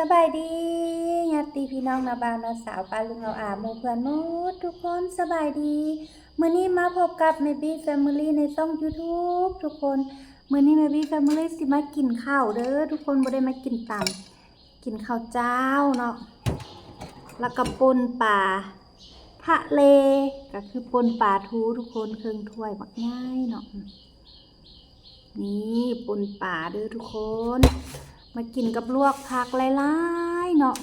ສະບາຍດີ ຍາດຕິພີ່ນ້ອງ ນ້າບ່າວ ນ້າສາວ ປ້າລຸງ ອາວອາ ໝູ່ເພື່ອນໝົດທຸກຄົນ ສະບາຍດີ. ມື້ນີ້ມາພົບກັບແມ່ບີແຟມິລີໃນຊ່ອງຢູທູບທຸກຄົນ. ມື້ນີ້ແມ່ບີແຟມິລີຊິມາກິນເຂົ້າເດີທຸກຄົນ ບໍ່ໄດ້ມາກິນຕຳ ກິນເຂົ້າເຈົ້າເນາະ ແລ້ວກໍປົ່ນປາທະເລ ກໍຄືປົ່ນປາທູທຸກຄົນ ເຄິ່ງຖ້ວຍບັກໃຫຍ່ເນາະ. ນີ້ປົ່ນປາເດີທຸກຄົນ ມາກິນກັບລວກຜັກຫຼາຍໆເນາະ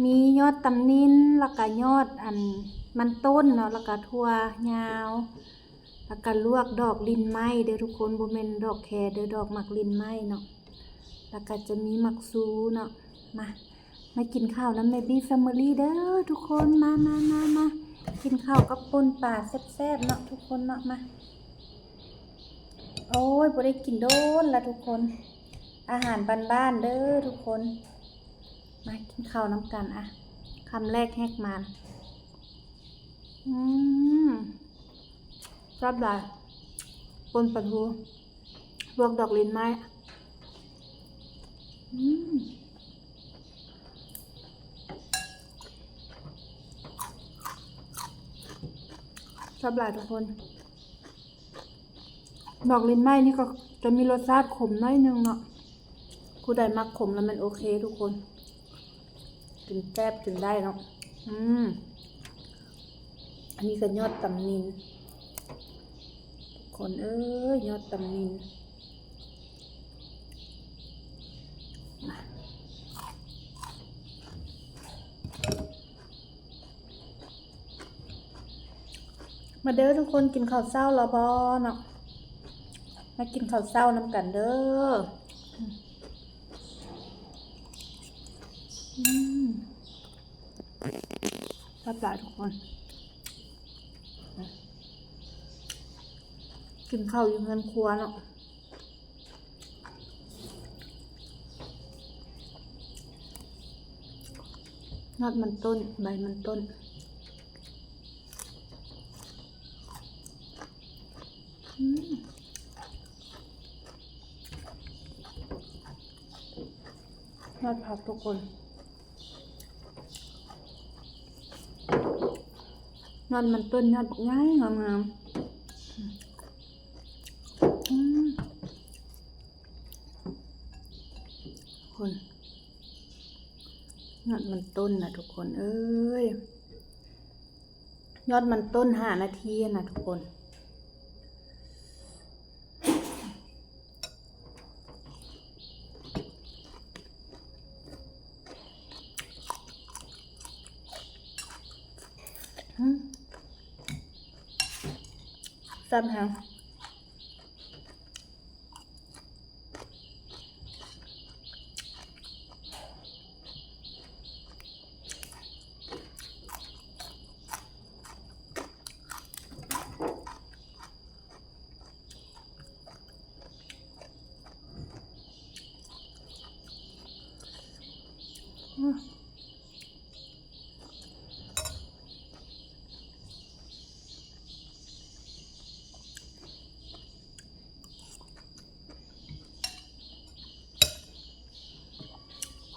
ມີຍອດຕຳນິນ ແລ້ວກະຍອດອັນມັນຕົ້ນເນາະ ແລ້ວກະຖົ່ວຍາວ ແລ້ວກະລວກດອກລິນໄມ້ເດີທຸກຄົນ ບໍ່ແມ່ນດອກແຄເດີ ດອກໝາກລິນໄມ້ເນາະ ແລ້ວກະຈະມີໝາກຊູເນາະ. ມາ ມາກິນເຂົ້ານຳແມ່ບີແຟມິລີເດີທຸກຄົນ ມາ ມາ ມາ ມາ ກິນເຂົ້າກັບປົ່ນປາແຊບໆເນາະທຸກຄົນເນາະ ມາ. ໂອ້ຍ ບໍ່ໄດ້ກິນດົນລະທຸກຄົນ ອາຫານບ້ານໆເດີທຸກຄົນ ມາກິນເຂົ້ານຳກັນ ອະ ຄຳແລກແຮກມານ ອືມ ແຊບຫຼາຍ ປົ່ນປາທູ ລວກດອກລິນໄມ້ ອືມ ແຊບຫຼາຍທຸກຄົນ. ດອກລິນໄມ້ນີ້ກໍຈະມີລົດຊາດຂົມໜ້ອຍໜຶ່ງເນາະ ຜູ້ໃດມັກຂົມລະແມ່ນໂອເຄທຸກຄົນ ກິນແຊບກິນໄດ້ເນາະ. ອືມ ອັນນີ້ກໍຍອດຕຳນິນ ທຸກຄົນເອີຍ ຍອດຕຳນິນ ມາ. ມາເດີທຸກຄົນ ກິນເຂົ້າເຊົ້າແລ້ວບໍ່ເນາະ ມາກິນເຂົ້າເຊົ້ານຳກັນເດີ. ອືມ ແຊບຫຼາຍທຸກຄົນ ກິນເຂົ້າຢູ່ເຮືອນຄົວເນາະ. ຍອດມັນຕົ້ນ ໃບມັນຕົ້ນ ອືມ ຍອດຜັກທຸກຄົນ ຍອດມັນຕົ້ນ ຍອດບັກໃຫຍ່ງາມໆ ອືມ ຄົນ ຍອດມັນຕົ້ນນະທຸກຄົນເອີຍ ຍອດມັນຕົ້ນຫ້ານາທີນະທຸກຄົນ. ອືມ ແຊບແຮງ.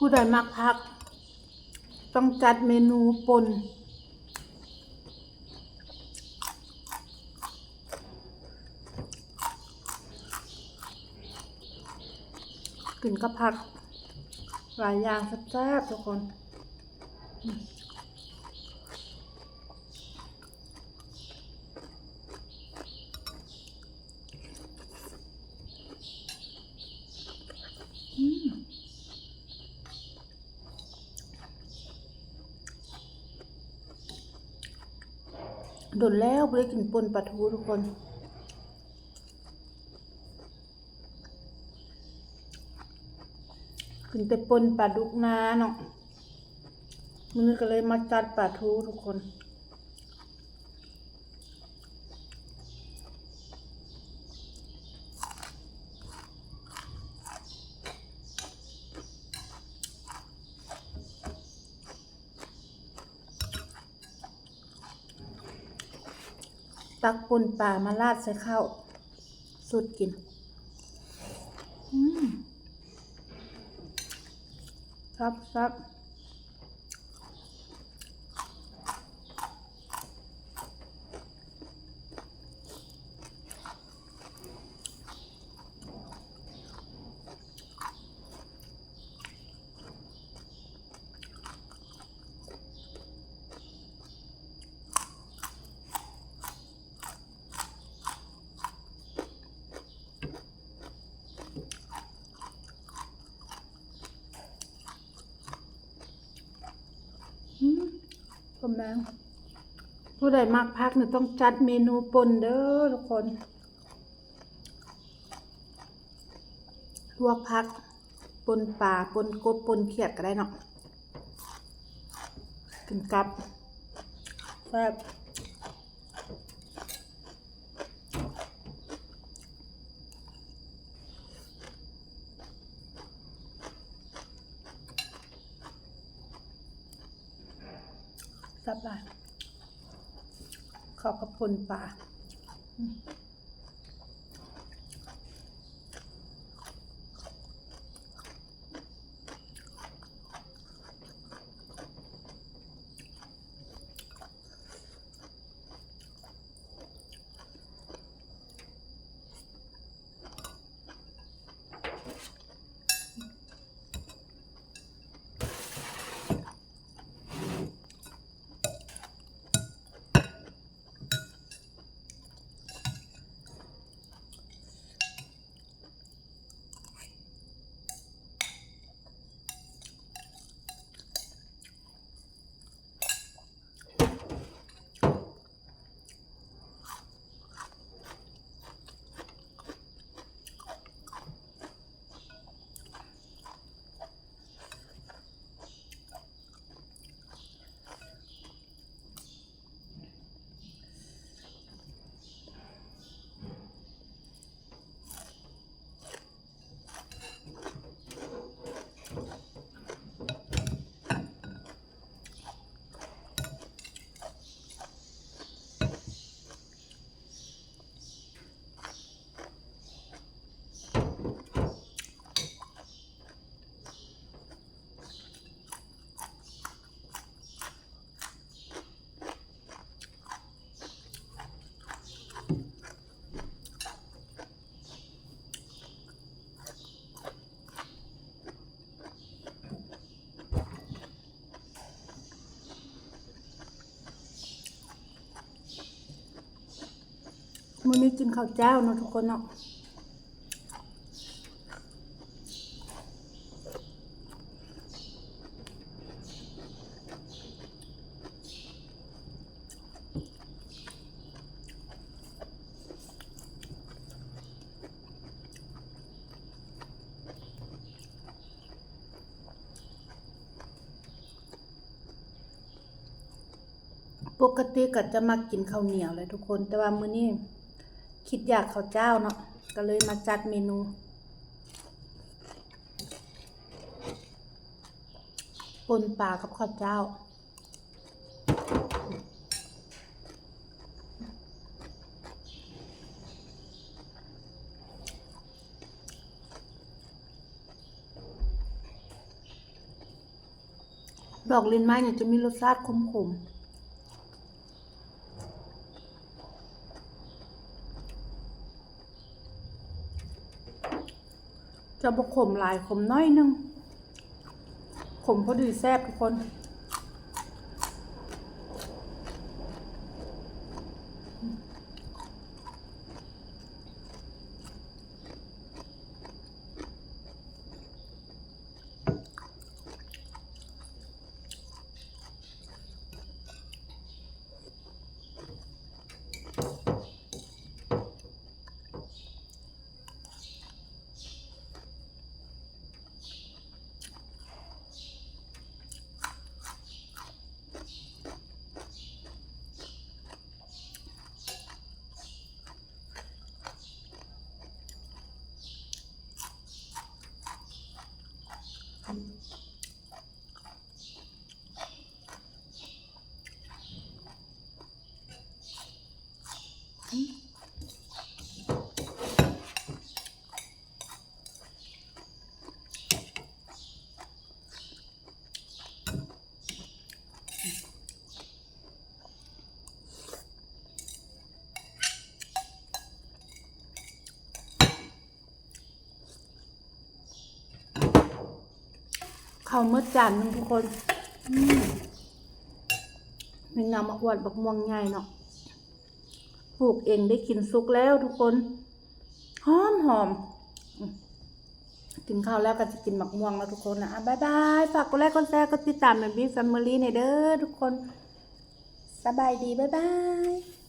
ຜູ້ໃດມັກຜັກ ຕ້ອງຈັດເມນູປົ່ນ ກິນກັບຜັກ ຫຼາຍຢ່າງແຊບໆ ທຸກຄົນ. ອືມ ດົນແລ້ວບໍ່ໄດ້ກິນປົ່ນປາທູທຸກຄົນ. ກິນແຕ່ປົ່ນປາດຸກນາເນາະ ມື້ນີ້ກໍເລີຍມາຈັດປາທູທຸກຄົນ. ຕັກປົ່ນປາມາລາດໃສ່ເຂົ້າ ສົດກິນ. ອືມ ແຊ ແຊບໆ. ອືມ ສົມແດງ ຜູ້ໃດມັກຜັກນີ້ຕ້ອງຈັດເມນູປົ່ນເດີທຸກຄົນ. ລວກຜັກ ປົ່ນປາ ປົ່ນກົບ ປົ່ນຂຽດກໍໄດ້ເນາະ ກິນກັບ ແຊບ. ແຊບຫຼາຍ ເຂົ້າກັບປົ່ນປາ. ມື້ນີ້ກິນເຂົ້າເຈົ້າເນາະທຸກຄົນເນາະ. ປົກກະຕິກໍຈະມັກກິນເຂົ້າໜຽວແຫຼະທຸກຄົນ ແຕ່ວ່າມື້ນີ້ຄິດຢາກເຂົ້າເຈົ້າເນາະ ກໍເລີຍມາຈັດເມນູປົ່ນປາກັບເຂົ້າເຈົ້າ. ດອກລິນໄມ້ນີ້ຈະມີລົດຊາດຂົມໆ ຈະບໍ່ຂົມຫຼາຍ ຂົມໜ້ອຍໜຶ່ງ ຂົມພໍດີແຊບທຸກຄົນ. ອ ເຂົ້າໝົດຈານໜຶ່ງທຸກຄົນ. ອືມ ມີນ້ຳໝາກຫວານບັກມ່ວງໃຫຍ່ເນາະ ປູກເອງ ໄດ້ກິນສຸກແລ້ວທຸກຄົນ ຫອມໆ. ອືມ ກິນເຂົ້າແລ້ວກໍຊິກິນໝາກມ່ວງແລ້ວທຸກຄົນນະ. ອາ ບາຍບາຍ. ຝາກກົດໄລ ກົດແຊ ກົດຕິດຕາມ ແມ່ບີ Family ແດ່ເດີທຸກຄົນ. ສະບາຍດີ ບາຍບາຍ.